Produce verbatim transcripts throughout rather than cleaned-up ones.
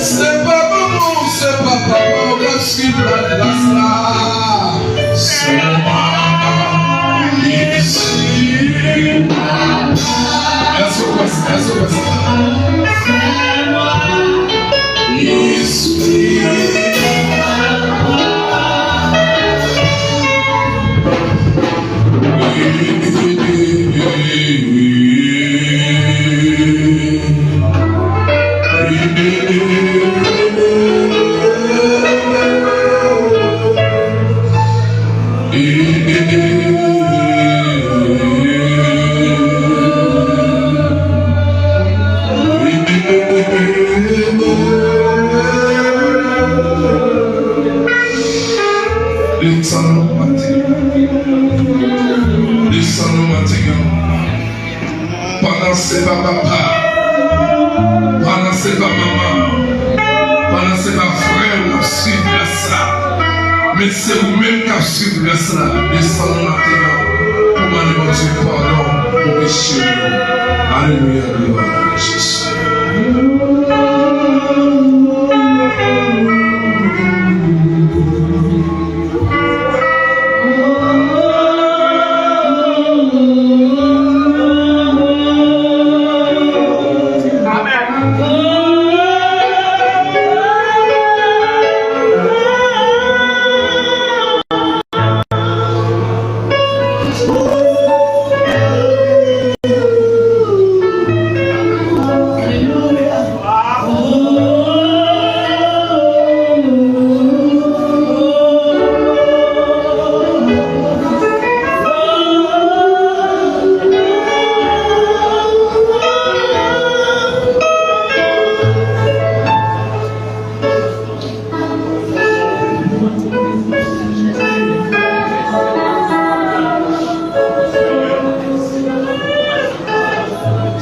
Se pa manman w, se pa papa w k ap swiv ladrès la. Sèlman Espri. Èske w kwè sa? Èske w kwè sa? Sèlman Espri. Desann nou maten an. Desann nou maten an. Pandan se pa papa, pandan se pa manman, pandan se pa frè w k ap swiv rès la, men se ou menm k ap swiv rès la, desann nou maten an pou mande Bondye padon pou peche nou. Alelouya, glwa a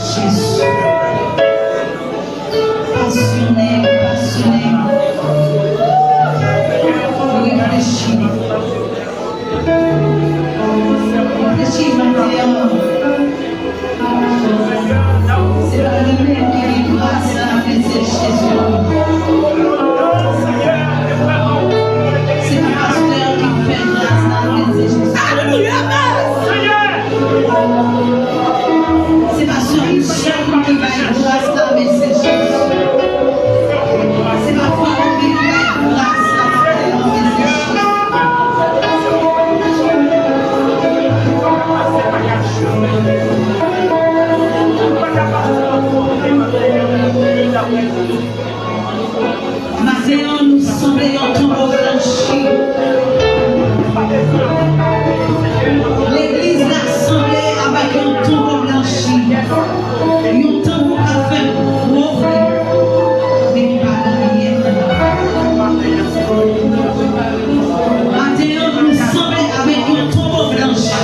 Jezi. Pasyone, pasyone. Reflechi. Reflechi maten an. Se pa li menm ki gen gras la, men se Jezi. Se pa pastè ki fè gras la, men se Jezi. Se pa sè Michèl ki bay gras la, men se Jezi. Se pa Fawomi ki bay gras la, men se Jezi. Maten an, nou sanble yon tonbo blanchi. Legliz la sanble avèk yon tonbo blanchi. Yon tanbou k ap fè gwo bri, men ki pa gen anyen anndan. Maten an, nou sanble avèk yon tonbo blanchi.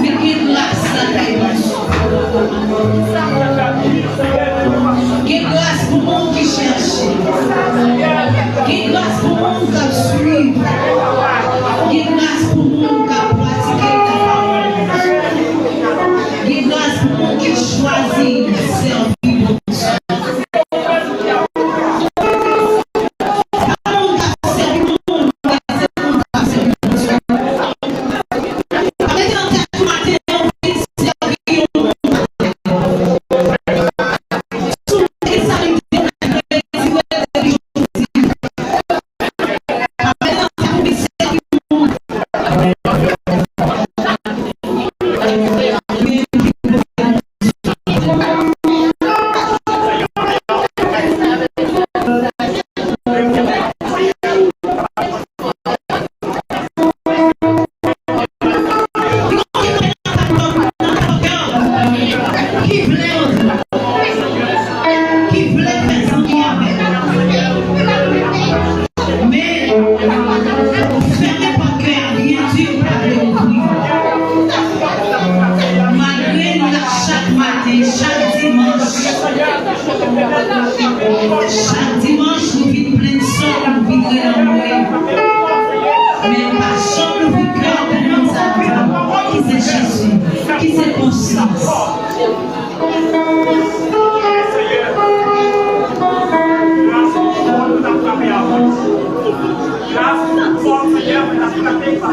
Men gen gras lakay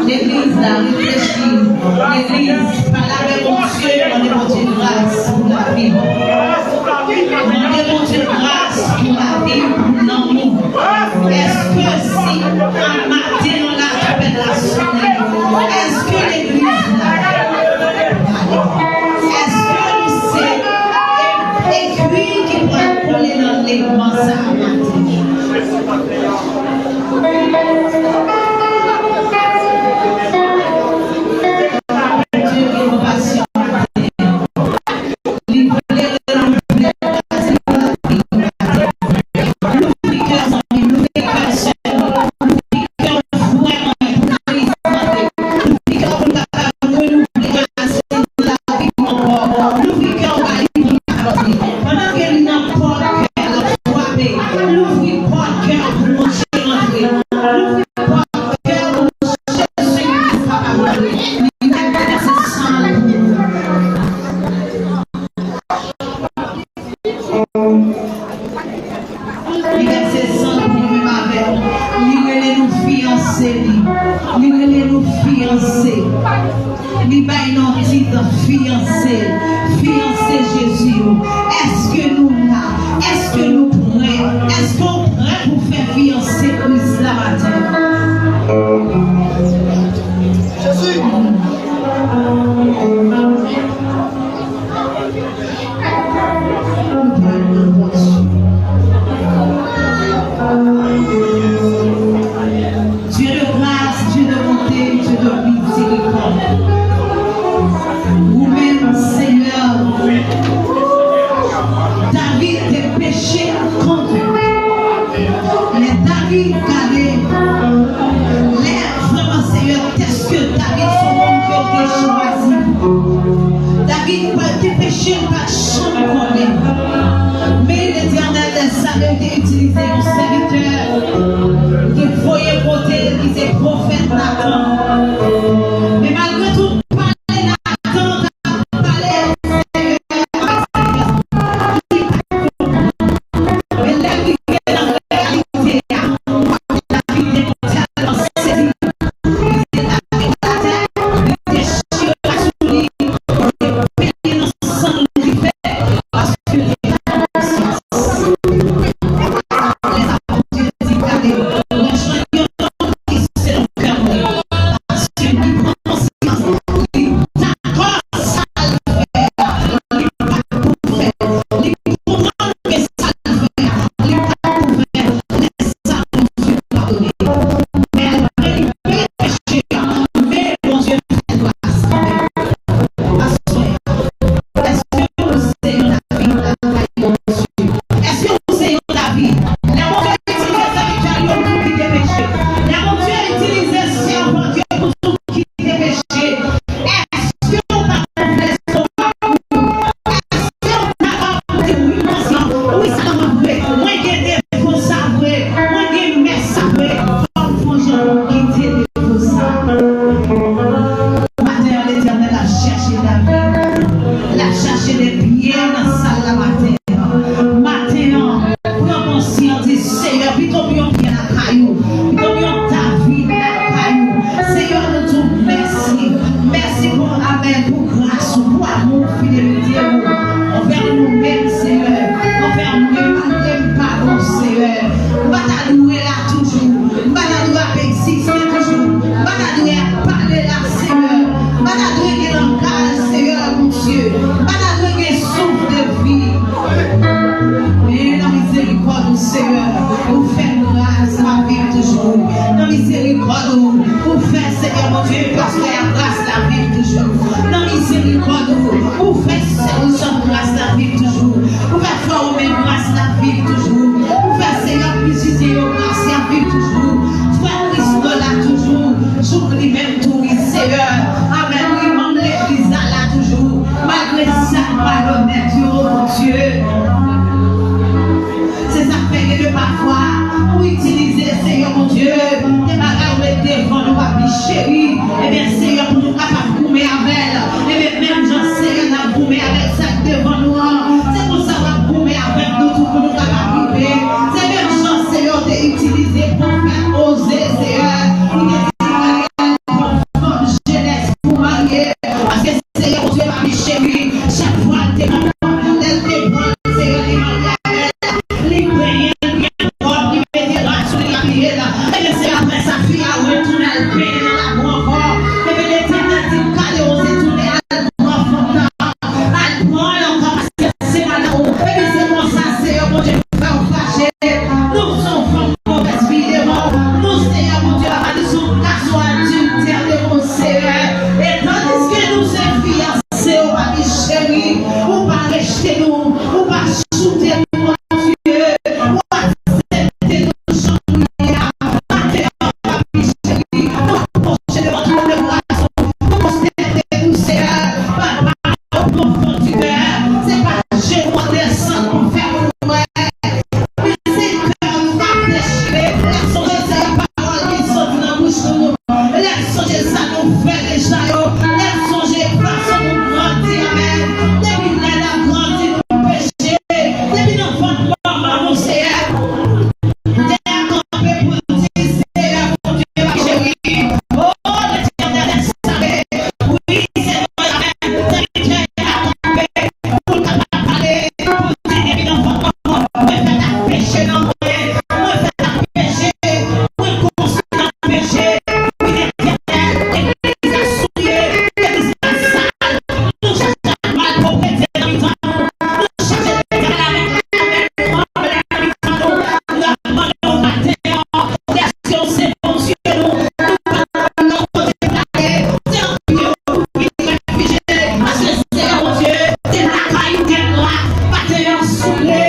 Legliz la, reflechi. Legliz, pale avèk Bondye, mande Bondye gras pou lavi w. Mande Bondye gras pou lavi w, pou lanmou. Èske si a maten an la, twonpèt la sonnen, èske legliz la, èske nou se e-, ekri ki pral kole nan legman sa a maten? Bondye gen konpasyon. Li vle renouvle pase lavi. Louvri kè zanmi, louvri kè sè, louvri kè frè mwen pou karizmatik. Louvri kè pou l kapab renouvle rasin lavi ankò. Louvri kè ba li pou l avanse. Pandan ke li nan pòt kè l ap frape, louvri pòt kè pou Bondye rantre. Louvri pòt kè pou Jezi Kris kapab rantre. Li vèse san l pou nou. Li vèse san l pou nou menm avè l. Li rele nou fiyanse li. Li rele nou fiyanse. Li bay non tit fiyanse. Fiyanse Jezi yo. Èske nou la? Èske nou prè? Èske w prè pou fè fiyanse Kris la maten? Jezi! Dieu de grâce, Dieu de bonté, Dieu de miséricorde. Ou menm, Senyè, David te peche kont ou. Lè David gade, lè vrèman, Senyè, èske David se yon moun ke w te chwazi? David pa te peche, l pa t janm konnen. Men Letènèl dèzame te itilize yon sèvitè, te voye kote l, ki se pwofèt Natan. Men malgre tout pale Natan t ap pale, Senyè, men lè l rive nan reyalite a, David te tèlman sezi, li te lage l atè, li dechire rad sou li, li te benyen nan san l, li fè, paske li te gen konsyans. Lè sa Bondye di gade, mwen jwenn yon nonm ki selon kè mwen, paske li pran konsyans, li dakò sa l fè a, li pa pou fè, li konprann ke sa l fè a, li pa pou fè, men sa Bondye padone. Malgre li peche a, men Bondye fè gras kanmenm. Aswè a, èske ou se yon David lakay Bondye? Èske ou se yon David? Lè Bondye itilize sèvitè l yo pou kite peche, lè Bondye itilize sèvant yo pou tou kite peche, èske ou pa ouvè lestomak ou? Èske ou pa di, wi, Senyè, wi, sa m ap vre, mwen gen devan sa vre, mwen gen mès sa vre, fò m fè yon jan pou m kite devan sa. Maten an, Letènèl ap chèche David. L ap chache de pyè nan sal la maten an. Maten an, pran konsyans, di, Senyè, pito m yon pyè lakay ou, pito m yon David lakay ou. Senyè, nou di w mèsi. Mèsi pou amèn, pou gras ou, pou amou, fidelite ou anvè nou menm, Senyè, anvè mwen, malgre m pa bon, Senyè. M pa ta dwe la toujou. M pa ta dwe ap egziste toujou. M pa ta dwe ap pale la, Senyè. M pa ta dwe gen langaj, Senyè, Bondye. M pa ta dwe gen souf de vi. Men nan mizerikòd ou, Senyè, ou fè gras la viv toujou. Nan mizerikòd ou, ou fè, Senyè Bondye, pastè a gras la viv toujou. Nan mizerikòd Paske Seyè Bondye pa pli cheri, chak fwa l te pran, lè l te pran, Seyè, li marye avè l, li benyen l byen pwòp, li mete rad sou li, l apiye l. Ebyen, se apre sa, fi a retounen al benyen nan lakou ankò. Ebyen, Letènèl di l, "Kale, w retounen al pran fanm nan, al pran l ankò, paske se madanm ou." Ebyen, se konsa, Seyè Bondye fè w fache. Nou se yon fanm movèz vi devan w. Nou, Seyè Bondye, la pa nou se yon gason adiltè devan w, Seyè. E tandiske nou se fiyanse, ou pa pli cheri, ou pa rejte nou, ou pa choute nou, Bondye, ou aksepte nou jan nou ye a. Maten an, pa pli cheri, nou apwoche devan twòn de gras ou, nou konstante nou, Seyè, papa, o pwofondè, se pa jenou an desann pou fè moun wè. Men se kè nou k ap dechire. Lè n sonje se pawòl ki soti nan bouch nou. Lè n sonje sa nou fè deja yo. Lè n sonje fason nou grandi, amèn. Depi lè n ap grandi, nou peche. Depi nan vant manman nou, Seyè. Tè a kanpe pou l di, Seyè, Bondye pa cheri. O, Letènèl, save. Wi, se vre, amèn. Tè a kanpe pou l kapab pale, pou l di, depi nan vant manman, mwen fèt ak peche nan mwen. Mwen fèt ak peche. Mwen konstwi nan peche. Wi, Letènèl, legliz la souye. Legliz la sal. Nou chache ak malpwoprete nan mitan nou. Nou chache legal avèk avèk nou anblè nan mitan nou. N ap mande w maten an, dèske w se Bondye nou, nou pa nan lòt kote pou n ale, se nan pye w pou vin refijye, paske Seyè Bondye, se lakay ou gen dwa maten an souple,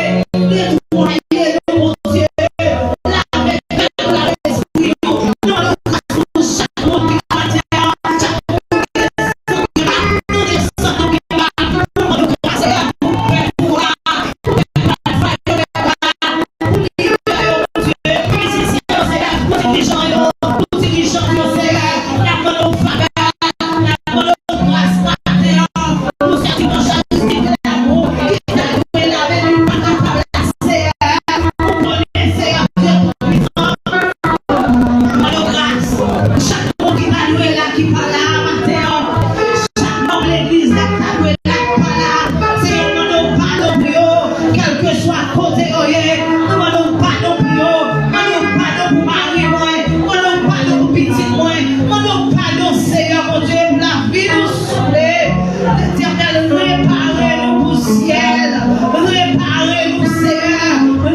netwaye nou, Bondye, lave kè nou, lave lespri nou, nou mande w gras pou chak moun ki nan maten an, chak moun ki desann, nou desann nou pi ba, nou mande w gras, Seyè, pou pèp ou a, pou pèp la, pou pèp la, pou libere yo, Bondye, mizisyen yo, Seyè, pou dirijan yo, pou dirijant yo, Seyè, n ap mande w favè, n ap mande w gras maten an, pou sèti manchal ki te lakou, ki ta dwe lave, li pa kapab la, Seyè, ou konnen, Seyè, Dye Toupisan. Mande w gras pou chak moun ki ta dwe la, ki pa la maten an. Chak manm legliz la ki ta dwe la, ki pa la. Seyè, nou mande w padon pou yo, kèlkeswa kote yo ye. Nou mande w padon pou yo. Mande w padon pou mari mwen. Mande w padon pou pitit mwen. Mande w padon, Seyè Bondye, pou lavi nou, souple. Letènèl, repare nou pou syèl. Repare nou, Seyè.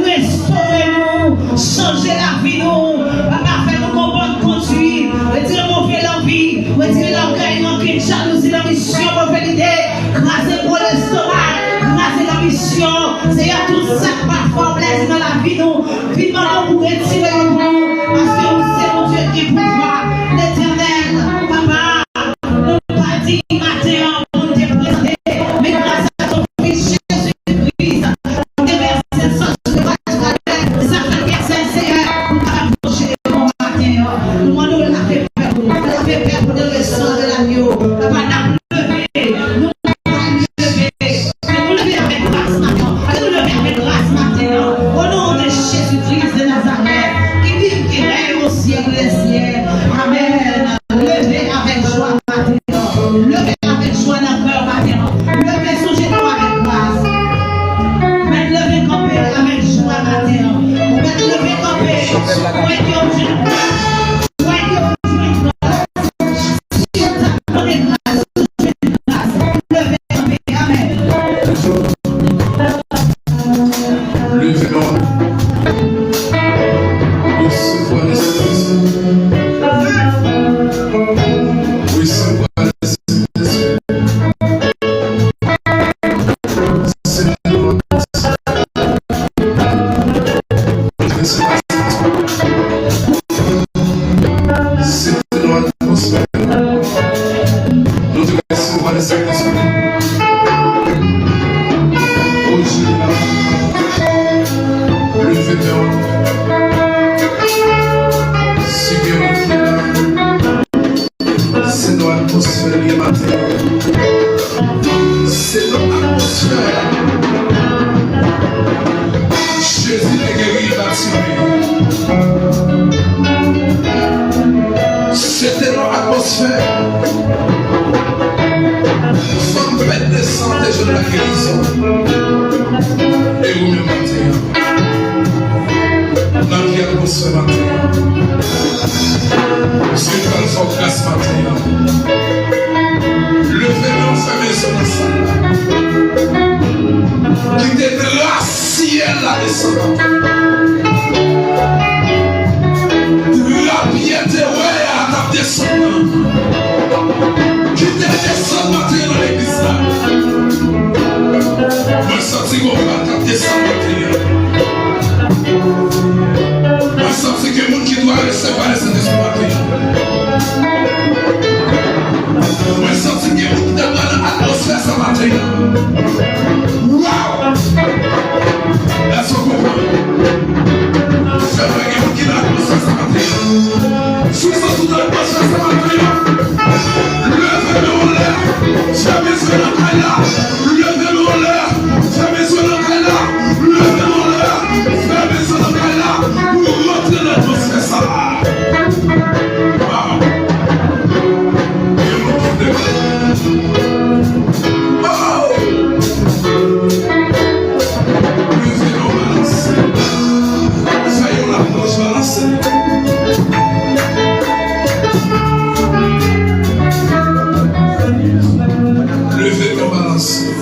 Restore nou. Chanje lavi nou. Papa, fè nou gon bòn kondwit. Retire move lanvi. Retire lògèy, rankin, jalouzi, lanbisyon, move lide. Kraze gwo lestomak. Kraze lanbisyon. Seyè, tout sa k pa fè w plezi nan lavi nou. Vin mande w pou retire yo pou nou. Paske ou se Bondye ki pouvwa. Letènèl, papa. Nou pa diy maten an pou n te prezante, men gras a ton Fis Jezi Kris, nou te vèse san sou Kalvari, sa fè l nesesè pou n kapab pwoche devan w maten an. Nou mande w lave pèp ou, lave pèp ou nan le sang de l'agneau. Papa, n ap leve, nou pa leve, men nou leve avèk gras maten an, nou leve avèk gras maten an. O non de Jezi Kris de Nazarèt, ki viv, ki rèy o syèk dè syèk. Amèn. Leve avèk jwa maten an. Leve avèk jwa nan kè w maten an. Leve sou jenou avèk gras. Mèt leve kanpe avèk jwa maten an. Ou mèt leve kanpe. Kwè ke w jwenn gras. Kwè ke w jwenn gras. Si w ta mande gras, ou jwenn gras. Leve kanpe. Amèn. Leve non. Resevwa Lespri. Resevwa Lespri. Sentespri. Resevwa Sentespri. Sentespri. Sete nou atmosfè. Nou te resevwa le Sentespri. O Jezi, leve men w. Si gen moun ki la, se nou atmosfè li maten. Se nou atmosfè. Jezi te geri Batime. Se te yon atmosfè. Jan lagerizon. E ou menm maten an, nan ki atmosfè maten an, Bondye pral fè w gras maten an. Leve men w, fèmen zye w nan sal la. Kite gras syèl la desann. Dra pyè te wè a t ap desann nan. Kite l desann maten nan legliz la. Mwen santi gon bal k ap desann maten an. Mwen santi gen moun ki dwe resevwa Lespri maten an. Mwen santi gen moun ki ta dwe nan atmosfè sa maten an. Waw! Èske w konprann? Se vre, gen moun ki nan atmosfè sa maten an. Si w santi w nan atmosfè sa maten an, leve men w anlè. Fèmen zye w nan kay la. Leve men w anlè. Fèmen zye w nan kay la. Leve men w anlè. Fèmen zye w nan kay la. Ou rantre nan atmosfè sa. Waw! Gen moun ki vle. Oh! Leve men w balanse. Fè yon lapwòch balanse. Leve men w balanse.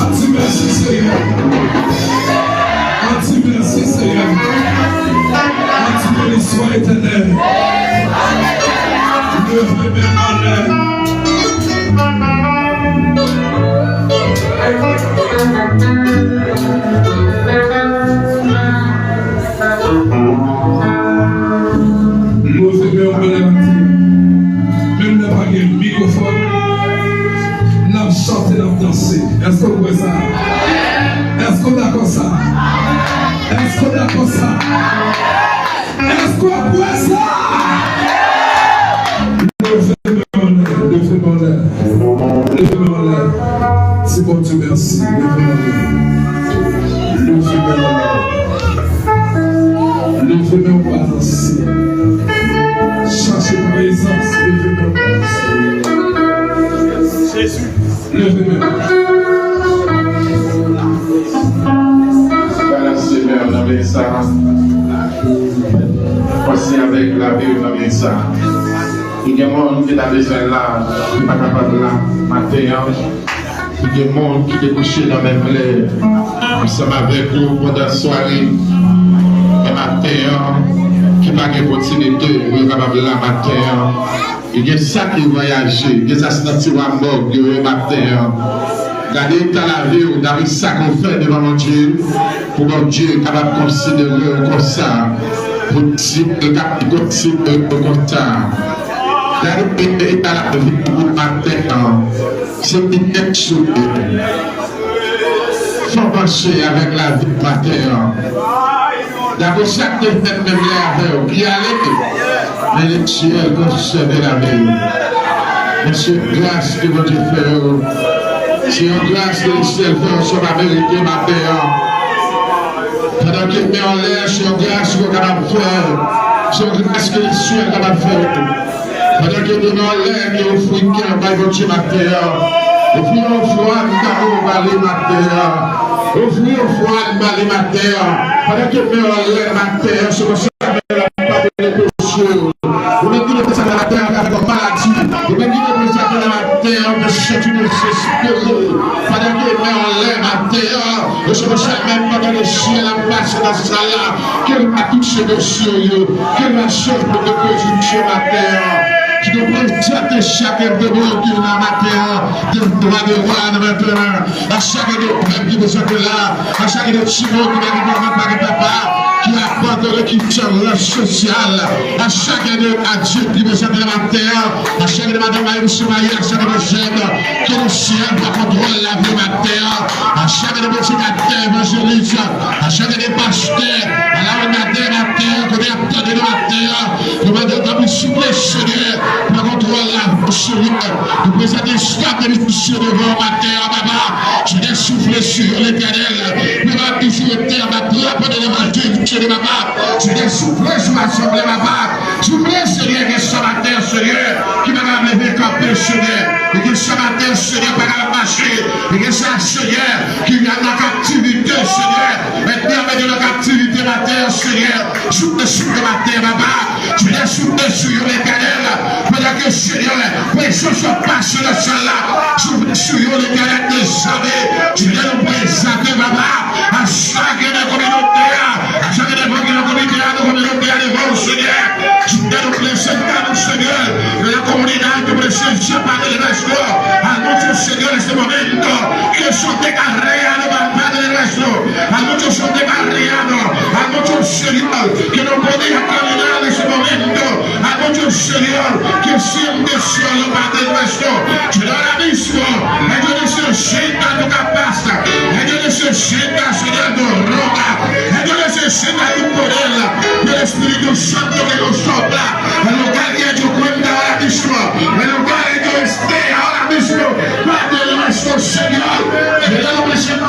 Ann di mèsi, Senyè. Ann di mèsi, Senyè. Ann di beniswa Etènèl. Leve men anlè. Leve men w anlè maten an. Menm lè pa gen mikwofòn, n ap chante, n ap danse. Èske w kwè sa? Èske w dakò sa? Èske w dakò sa? Èske w kwè sa? Leve men w anlè, leve men w anlè. Leve men w anlè. Di Bondye mèsi. Leve men w anlè. Leve men w anlè. Leve men w balanse. Chache prezans. Leve men w balanse. Jezi. Leve men w. Balanse men w nan men sa. Pase avèk lavi w nan men sa. Li gen moun ki ta bezwen la, ki pa kapab la maten an. Li gen moun ki te kouche nan menm lè ansanm avèk ou pandan sware. Men maten an, ki pa gen opotinite pou yo kapab la maten an. Li gen sa ki vwayaje, gen sa ki nan tiwa mòg yo, yo maten an. Gade eta lavi w, gade sa ke w fè devan Bondye, pou Bondye kapab konsidere w konsa, pou Bondye kapab konsidere w konsa. Gade eta lavi w maten an, se ki tèt sou tèt. Fò panse avèk lavi maten an. Dakò, sa k te fèt menm lè avè w, ki ale, men Lesyèl konsève lavi w. Men se gras ke Bondye fè w. Se yon gras ke Lesyèl fè w, sa w pa merite maten an. Pandan ke men anlè, se yon gras ke w kapab fè. Se yon gras ke Lesyèl kapab fè w. Pandan ke men anlè, ke ofri kè w bay Bondye maten an. Ofri yon ofrann kado ba li maten an. Ofri yon ofrann ba li maten an. Pandan ke men anlè maten an, se konsa ke Bondye ap padone peche w. Ou menm ki depi sa nan maten an avèk yon maladi. Ou menm ki depi sa nan maten an, ke chèche dezespere. Pandan ke men anlè maten an, e se konsa menm pandan Lesyèl ap pase nan sal la, ke l pa touche dosye yo, ke l pa chanje de pozisyon maten an. Ki te prezante chak enn de moun ki nan maten an, de vwa de vwa nan maten an, a chak enn de pèp ki bezwen ke la, a chak enn de timoun ki pa gen manman, pa gen papa, ki chalans sosyal, a chak de adilt ki prezante nan maten an, a chak de madanm, mari, mesye, mayi, a chak de jèn, ke le Senyè pran kontwòl lavi yo maten an, a chak de predikatè, evanjelis, a chak de pastè, a la regadè maten an, kote y ap tande nou maten an, nou mande w tanpri souple Senyè, pran kontwòl lavi yo Senyè, nou prezante staf de misyon devan w maten an, papa, Senyè souple sou yo Letènèl, nou va toujou rete anba drapo de levanjil Senyè papa, Senyè souple sou asanble papa, souple Senyè gen sa maten Senyè, ki pa ka leve kanpe Senyè, e gen sa maten Senyè pa ka mache, e gen sa Senyè ki nan kaptivite Senyè, entèmèd yo nan kaptivite maten Senyè, souple sou yo maten papa, Senyè souple sou yo Letènèl, pandan ke Senyè prezans ou pase nan sal la, souple sou yo Letènèl dezame, Senyè nou prezante papa, a chak de kominote a, a chak de moun ki nan komite a, nan kominote a devan ou Senyè, Senyè nou prezante nou Senyè, la comunidad que presente Padre nuestro, anoche Señor en este momento, que son descarriados Padre nuestro, anoche son descarriados, anoche Señor, que no podía caminar en ese momento, anoche Señor, que siente solo Padre nuestro, Señor ahora mismo, ellos necesitan tu capaz, ellos necesitan Señor tu roca, ellos necesitan tu poder, del Espíritu Santo que nos sopla, el lugar que ellos cuenta ahora mismo, el lugar que ellos esté ahora mismo, Padre nuestro Señor, Señor,